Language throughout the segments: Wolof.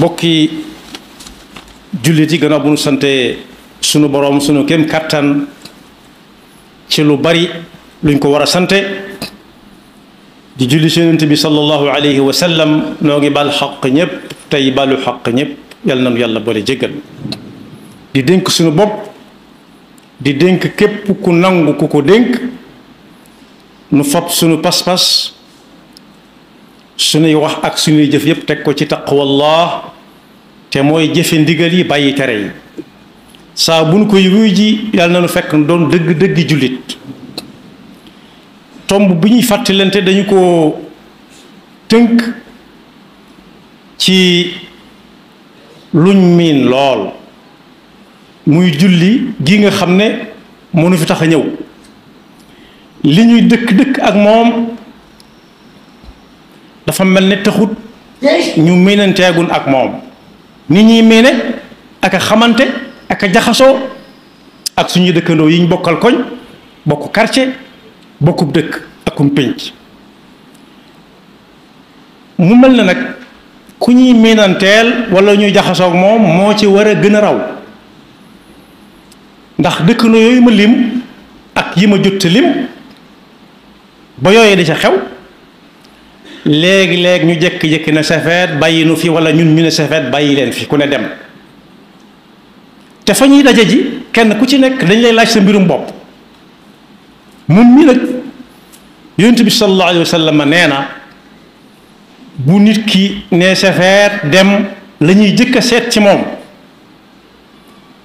bokki jullit yi gannaaw bu nu sante sunu boroom sunu kem kattan ci lu bari luñ ko war a sante di julli ci Yonent bi sallallahu alayhi wa sallam noo ngi bal xaq ñépp tey balu xaq ñépp yal na nu yàlla boole jéggal di dénk sunu bopp di dénk képp ku nangu ku ko dénk nu fab sunu pas-pas sunuy wax ak sunuy jëf yépp teg ko ci taqwallah te mooy jëfe ndigal yi bàyyi tere yi saa bu nu koy wuy ji yàlla na nu fekk doon dëgg-dëggi jullit tomb bi ñuy fàttalante dañu ko tënk ci luñ miin lool muy julli gi nga xam ne mënu fi tax a ñëw li ñuy dëkk ak moom dafa mel ne taxut ñu miinanteegun ak moom ni ñuy miine ak a xamante ak a jaxasoo ak suñuy dëkkandoo yi ñu bokkal koñ bokk quartier bokkub dëkk akum pénc mu mel ne nag ku ñuy miinanteel wala ñuy jaxasoo ak moom moo ci war a gën a raw ndax dëkkandoo yooyu ma lim ak yi ma jot lim ba yooyee di ca xew léegi-léeg ñu jékki-jékki ne safeet bàyyi nu fi wala ñun ñu ne safeet bàyyi leen fi ku ne dem te fa ñuy daje ji kenn ku ci nekk dañ lay laaj sa mbirum bopp mun mi nag yonent bi sallallahu alayhi wa sallam nee na bu nit ki ne safeet dem la ñuy jëkk a seet ci moom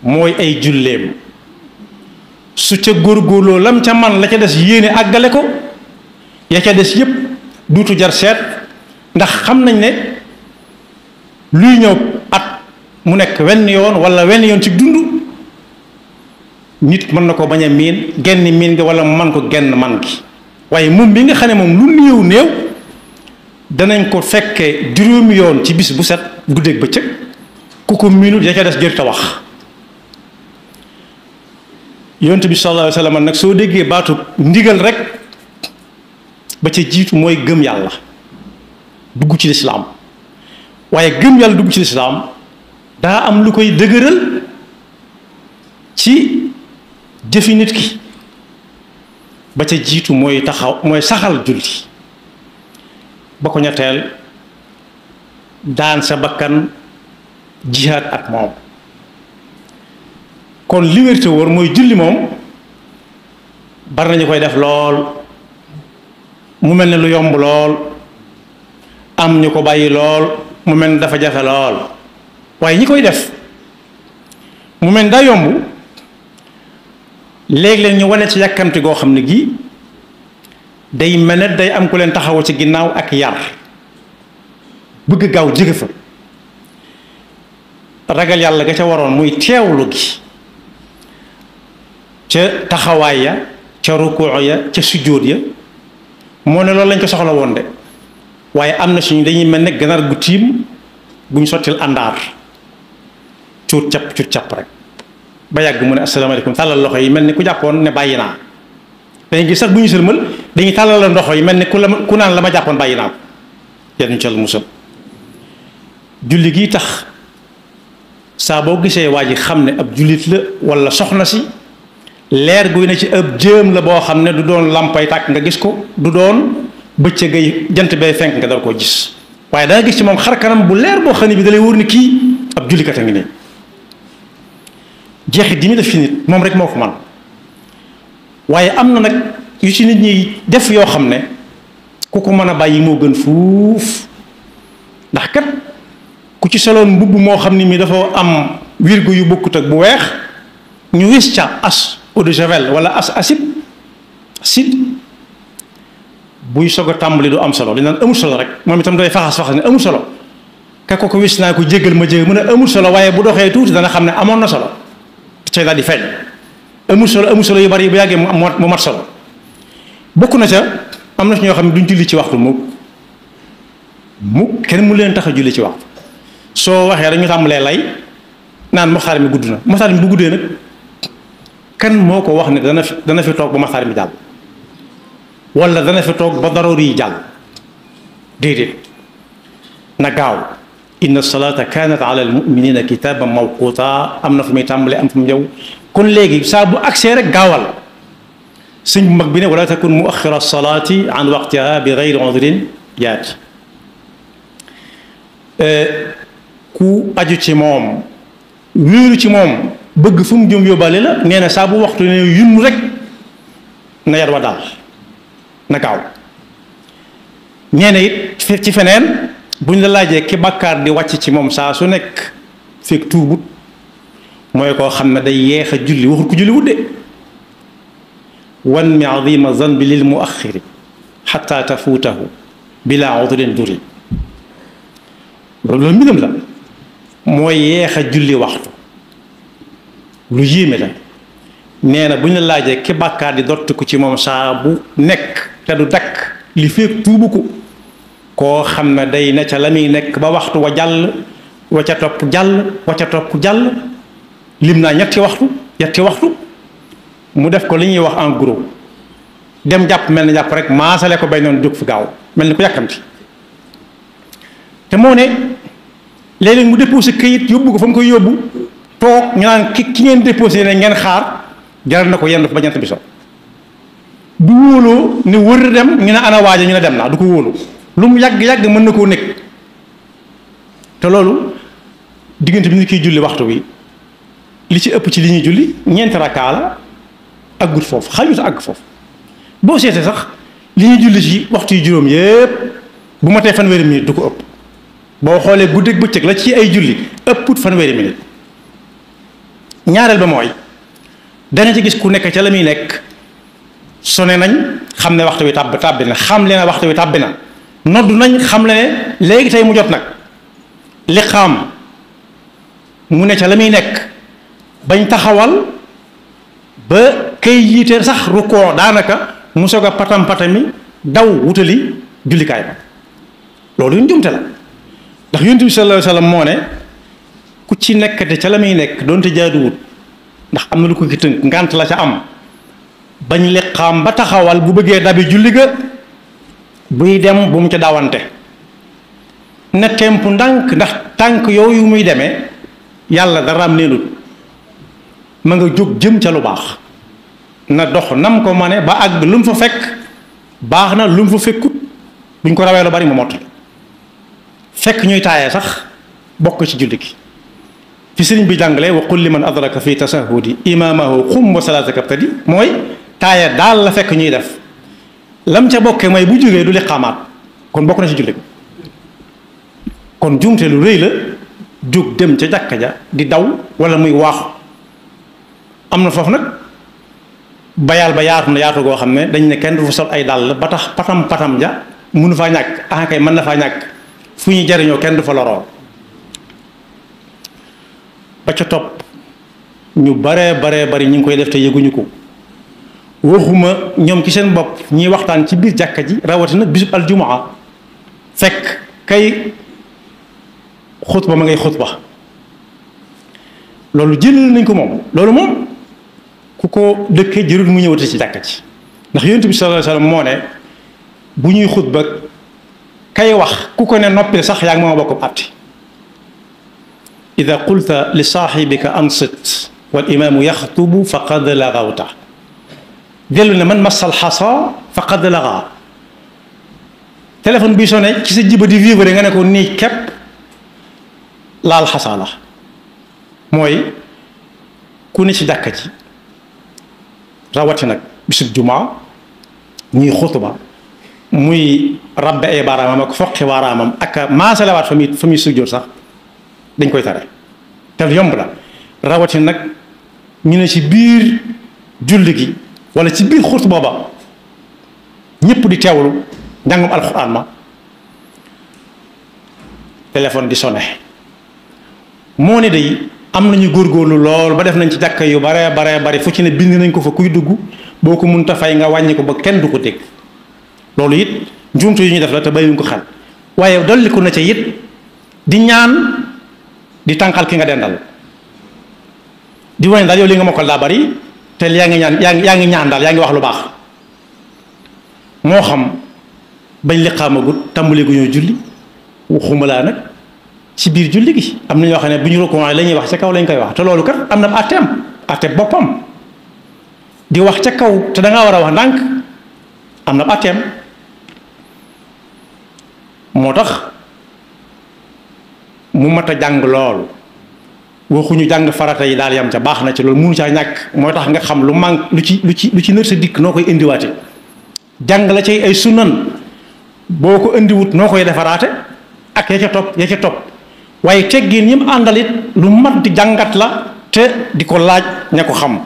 mooy ay julleem su ca góorgóorloo lam ca man la ca des yéene àggale ko ya ca des yépp duutu jar seet ndax xam nañ ne luy ñëw at mu nekk wenn yoon wala wenn yoon ci dund nit mën na ko bañ a miin genn miin gi wala man ko genn man gi waaye moom bi nga xam ne moom lu néew danañ ko fekkee juróomi yoon ci bis bu set guddeeg bëccëg ku ko miinut ya ca des jër ta wax yonent bi sallallahu alayhi wa sallam nag soo déggee baatu ndigal rek ba ca jiitu mooy gëm yàlla dugg ci lislaam waaye gëm yàlla dugg ci lislaam daa am lu koy dëgëral ci jëfi nit ki ba ca jiitu mooy saxal julli ba ko ñetteel daan sa bakkan jihaad ak moom kon li wér te wóor mooy julli moom bari nañu koy def lool mu mel ne lu yomb lool am ñu ko bàyyi lool mu mel ne dafa jafe lool waaye ñi koy def mu mel ne daa yomb léeg-léeg ñu wane ci yàkkamti goo xam ne gii day mel ne day am ku leen taxawu ci ginnaaw ak yar bëgg gaaw jóge fa ragal yàlla ga ca waroon muy teewlu gi ca taxawaay ya ca rukuu ya ca sujjóot ya moo ne loolu lañ ko soxla woon de waaye am na suñu dañuy mel ne ganaar gu tiim bu ñu sottil àndaar cuut cap rek ba yàgg mu ne asalaamaaleykum tàllal loxo yi mel ni ku jàppoon ne bàyyi naa dañuy gis sax bu ñu sëlmal dañuy tàllal la ndoxo yi mel ni ku naan la ma jàppoon bàyyi naa ko yal nañu ci Yàlla musal julli gi tax saa boo gisee waa ji xam ne ab jullit la wala soxna si leer guy na ci ab jëm la boo xam ne du doon làmpay tàkk nga gis ko du doon bëccëgay jant bay fenk nga dal koo gis waaye danga gis ci moom xar kanam bu leer boo xam ne bi dalay wóor ni kii ab jullikat a ngi nii jeexit di ñu def ci nit moom rek moo ko man waaye am na nag yu ci nit ñi def yoo xam ne ku ko mën a bàyyi moo gën fuuf ndax kat ku ci soloon mbubb moo xam ne mi dafa am wirgu yu bokkut ak bu weex ñu wis ca as eau de javel wala as acide buy soog a tàmbali du am solo li naan amul solo rek moom itam day faxas ne amul solo ka ko wis naa ko jéggal ma jéggal mu ne amul solo waaye bu doxee tuuti dana xam ne amoon na solo cay daal di feeñ amul solo yu bari bu yàggee mu mat solo bokk na ca am na ci ñoo xam ne duñ julli ci waxtu mu kenn mu leen tax a julli ci waxtu soo waxee rek ñu tàmbalee lay naan maxtaar mi gudd na maxtaar mi bu guddee nag kan moo ko wax ne dana fi toog ba maxtaar mi jàll wala dana fi toog ba daroor yi jàll déedéet na gaaw inna salata kanat ala al muminina kitaban mawquta am na fu muy tàmbale am fu mu ñëw kon léegi saa bu agsee rek gaawal sëñ bu mag bi ne wala takun muaxira salaati an waqtiha bi gayri udrin yaati ku aju ci moom wéeru ci moom bëgg fu mu jëm yóbbaale la nee na saa bu waxtu ne yunn rek na yar wa daal na gaaw nee na it ci feneen buñ la laajee ki bàkkaar di wàcc ci moom saa su nekk fekk tuubut mooy koo xam ne day yeex a julli waxul ko julli wut de wan mi azima zanbi lil muaxiri xata tafuutahu bila udrin duri loolu mbiram la mooy yeex a julli waxtu lu yéeme la nee na bu ñu la laajee ki bàkkaar di dotti ko ci moom saa bu nekk te du dakk li fekk tuubu ko koo xam ne day ne ca la muy nekk ba waxtu wa jàll wa ca topp jàll wa ca topp jàll lim naa ñetti waxtu mu def ko li ñuy wax en gros dem jàpp mel na jàpp rek maasale ko bay noonu jóg fi gaaw mel ni ko yàkkamti te moo ne léeg-léeg mu déposé këyit yóbbu ko fa mu koy yóbbu toog ñu naan ki ngeen déposé ne ngeen xaar jaral na ko yenn dafa ba ñett bi so du wóoloo ne wër dem ñu ne ana waaja ñu ne dem naa du ko wóolu lu mu yàgg-yàgg mën na koo nekk te loolu diggante bi ñu koy julli waxtu wi li ci ëpp ci li ñuy julli ñeenti rakkaa la aggut foofu xajut àgg foofu boo seetee sax li ñuy julli ci waxtu yu juróom yépp bu ma tee fanweeri minute du ko ëpp boo xoolee guddeeg bëccëg la ci ay julli ëpput fanweeri minute ñaareel ba mooy danga ci gis ku nekk ca la muy nekk sone nañ xam ne waxtu wi tàbbi na xam le na waxtu wi tàbbi na noddu nañ xam le ne léegi tey mu jot nag li xam mu ne ca la muy nekk bañ taxawal ba kay yiite sax rukkoo daanaka mu soog a patam-patami daw wutali jullikaay ba loolu yu njumte la ndax yonent bi sallallahu alayhi wa sallam moo ne ku ci nekkate ca la muy nekk doonte jaaduwut ndax am na lu ko ki tënk ngant la ca am bañ liqaam ba taxawal bu bëggee dabi julli ga buy dem bu mu ca dawante na temp ndànk ndax tànk yooyu muy demee yàlla daraam neenut ma nga jóg jëm ca lu baax na dox nam ko mane ba àgg lu mu fa fekk baax na lu mu fa fekkut buñ ko rawee lu bari mu mottali fekk ñuy taayee sax bokk ci julli gi fi sëriñ bi jàngale wa qul liman adraka fi tasahudi imamahu xum wa salaataka abtadi mooy taaya daal la fekk ñuy def lam ca bokkee mooy bu jógee du li xamaat kon bokk na ci julli gi kon jumte lu rëy la jóg dem ca jàkka ja di daw wala muy waaxu am na foofu nag bayal ba yaatu na yaatu goo xam ne dañ ne kenn du fa sol ay dàll ba tax patam ja mënu faa ñàkk ah kay mën na faa ñàkk fu ñuy jariñoo kenn du fa loroo ba ca topp ñu baree bari ñu ngi koy def te yëguñu ko waxuma ñoom ci seen bopp ñiy waxtaan ci biir jàkka ji rawatina bisub aljumaa fekk kay xutba ma ngay xutba loolu jëlal nañ ko moom loolu moom ku ko dëkkee jërul mu ñëwati ci jàkka ji ndax yonent bi sallallahu alayhi wasallam moo ne bu ñuy xutba kay wax ku ko ne noppil sax yaa ngi ma bokk àtte ida qulta li saaxibika ansit wal imaamu yaxtubu faqad lagawta dellu ne man massal xasa faqad laga téléphone bi sonné ci sa jiba di vivre nga ne ko nii képp laal xasa la mooy ku ne ci jàkka ji rawati nag bisub jumaa ñuy xutba muy rabbe ay baaraamam ak foqi baaraamam ak maasalawaat fa muy sujjóot sax dañ koy tere te yomb la rawati nag ñu ne ci biir julli gi wala ci biir xutba ba ñëpp di teewlu njàngum alxuraan ma téléphone di sonné moo ne day am nañu góorgóorlu lool ba def nañ ci jàkka yu bare bari fu ci ne bind nañ ko fa kuy dugg boo ko mënta fay nga wàññi ko ba kenn du ko dégg loolu it njuumte yu ñu def la te bàyyiwuñ ko xel waaye dolliku na ca it di ñaan di tànqal ki nga dendal di wane daal yow li nga mokkal daa bari te yaa ngi ñaan yaa ngi ñaan daal yaa ngi wax lu baax moo xam bañ li xaamagut tàmbali gu ñoo julli waxuma laa nag ci biir julli gi am na ñoo xam ne bu ñu rukkoo la ñuy wax ca kaw lañ koy wax te loolu kat am na àtteem boppam di wax ca kaw te da ngaa war a wax ndànk am na àtteem moo tax mu mat a jàng lool waxuñu jàng farata yi daal yam ca baax na ci loolu mënu caa ñàkk moo tax nga xam lu manque lu ci nër sa dikk noo koy indiwaate jàng la ci ay sunan boo ko indiwut noo koy defaraate ak ya ca topp waaye teggin ñi mu àndal it lu mat di jàngat la te di ko laaj ña ko xam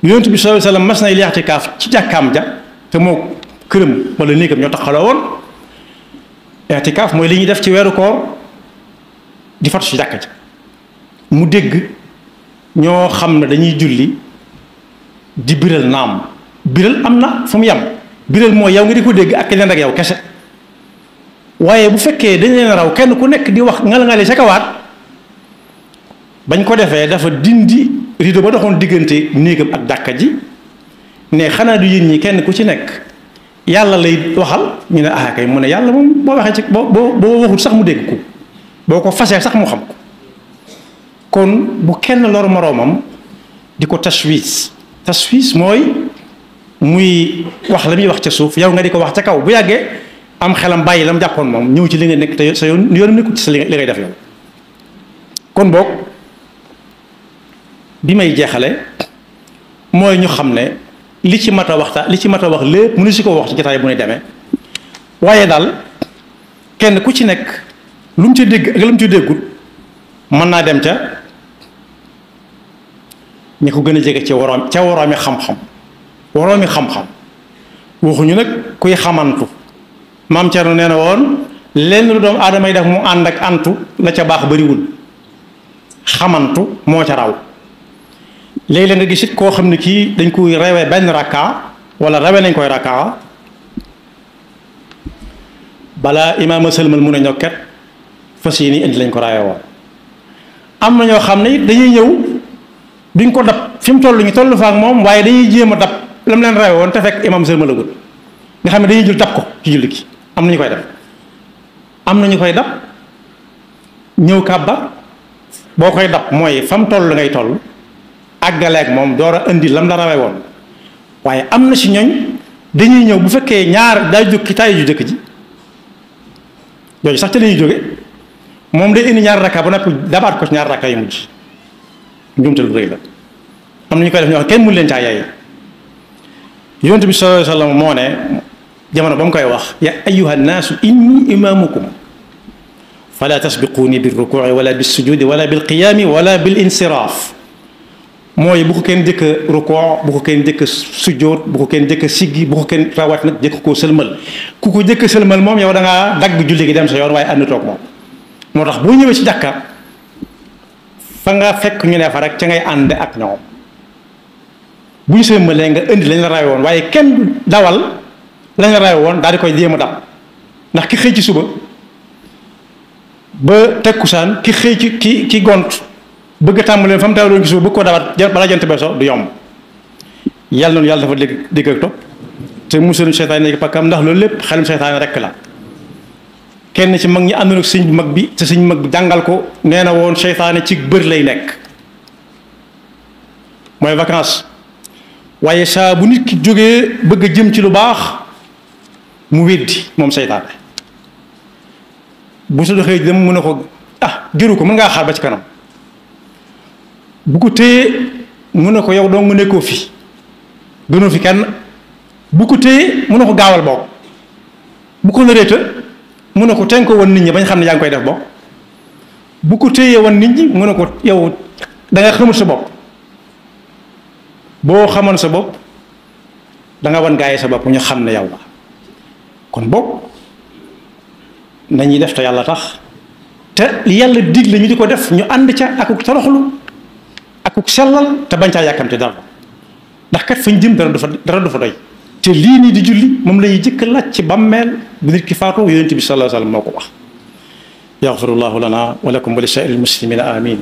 yonent bi sallallahu alayhi wasallam mas nay i'tikaaf ci jàkkaam ja te moo këram wala néegam ñoo taxaloo woon i'tikaaf mooy li ñuy def ci weeru koor di fatu ci jàkka ja mu dégg ñoo xam ne dañuy julli di biral naam biral am na fu mu yem biral mooy yow nga di ko dégg ak keneen ak yow kese waaye bu fekkee dañ leen raw kenn ku nekk di wax ngal-ngale sa kawaat bañ ko defee dafa dindi rideau ba doxoon diggante néegam ak jàkka ji ne xanaa du yéen ñi kenn ku ci nekk yàlla lay waxal ñu ne ah kay mu ne yàlla moom boo waxee ci boo waxul sax mu dégg ko boo ko fasee sax mu xam ko kon bu kenn lor moroomam di ko tashwiis mooy muy wax la muy wax ca suuf yow nga di ko wax ca kaw bu yàggee am xelam bàyyi la mu jàppoon moom ñëw ci li nga nekk te sa yoon nekkul ci sa li ngay def yow kon boog bi may jeexale mooy ñu xam ne li ci mat a wax lépp mënu si ko wax ci jotaay bu ne demee waaye daal kenn ku ci nekk lu mu ci dégg ak lu mu ci déggul mën naa dem ca ñi ko gën a jege ci woroomi xam-xam waxuñu nag kuy xamantu maam Thierno nee na woon lenn lu doomu aadama yi def mu ànd ak antu la ca baax bariwul xamantu moo ca raw léeg-léeg nga gis it koo xam ne kii dañ koy rawee benn rakka wala rawee nañ koy rakka balaa imaama sëlmal mun a ñokket fas yéene indi lañ ko rawee woon am na ñoo xam ne it dañuy ñëw duñ ko dab fi mu toll ñu toll fa ak moom waaye dañuy jéem a dab lam leen rawee woon te fekk imaam sëlmalagul nga xam ne dañuy jël dab ko ci julli gi am na ñu koy def am na ñu koy dab ñëw kàbbar boo koy dab mooy fa mu toll ngay toll àggaleeg moom door a indi lam la rawee woon waaye am na si ñooñ dañuy ñëw bu fekkee ñaar daa jóg ci taay ju jëkk ji jooju sax te lañuy jóge moom day indi ñaar rakka ba noppi dabaat ko ci ñaar rakka yu mujj njuumte lu rëy la am na ñu koy def ñoo xam kenn mënu leen caa yaay yonent bi sallallahu alayhi wa sallam moo ne jamono ba mu koy wax ya ayyuha nnaasu inni imaamukum fala tasbiquuni bir rukuuci wala bis sujudi wala bil qiyaami wala bil insiraaf mooy bu ko kenn jëkk a rukoo bu ko kenn jëkk a sujjóot bu ko kenn jëkk a siggi bu ko kenn rawat nag jëkk koo sëlmal ku ko jëkk a sëlmal moom yow da ngaa dagg julli gi dem sa yoon waaye ànd toog moom moo tax boo ñëwee ci jàkka fa nga fekk ñu ne fa rek ca ngay ànd ak ñoom bu ñu sëlmalee nga indi lañ la rawe woon waaye kenn du dawal lañ la rawe woon daal di koy jéem a dab ndax ki xëy ci suba ba tekkusaan ki xëy ci ki gont bëgg a tàmbalee fa mu taw doon ci suba bëgg koo dawaat bala jant beesoo du yomb yàlla noonu yàlla dafa dégg ak topp te musalu seytaane nekk pakkam ndax loolu lépp xelum seytaane rekk la kenn ci mag ñi àndoon ak sëñ bu mag bi te sëñ mag bi jàngal ko nee na woon seytaane ci bër lay nekk mooy vacances waaye saa bu nit ki jógee bëgg a jëm ci lu baax mu weddi moom seytaane bu su doxee dem mu ne ko jëru ko mën ngaa xaar ba ci kanam bu ko téye mu ne ko yow doo nga nekkoo fi gënoo fi kenn bu ko téye mu ne ko gaawal bokk bu ko nëreeta mu ne ko ten ko wan nit ñi bañ xam ne yaa ngi koy def bokk bu ko téyee wan nit ñi mu ne ko yow da nga xamul sa bopp boo xamoon sa bopp da nga wan gaayee sa bopp ñu xam ne yow la kon bokk nañuy def te yàlla tax te yàlla digle ñu di ko def ñu ànd ca akuk toroxlu akuk sellal te bañ caa yàkkamte dara ndax kat fañ jëm dara du fa doy te lii nii di julli moom la ñuy jëkk laaj ci bàmmeel bu nit ki faatoo yonent bi sallallahu alayhi wa sallam moo ko wax yaxfirullahu lana wa lakum wa li saa'iril muslimina amin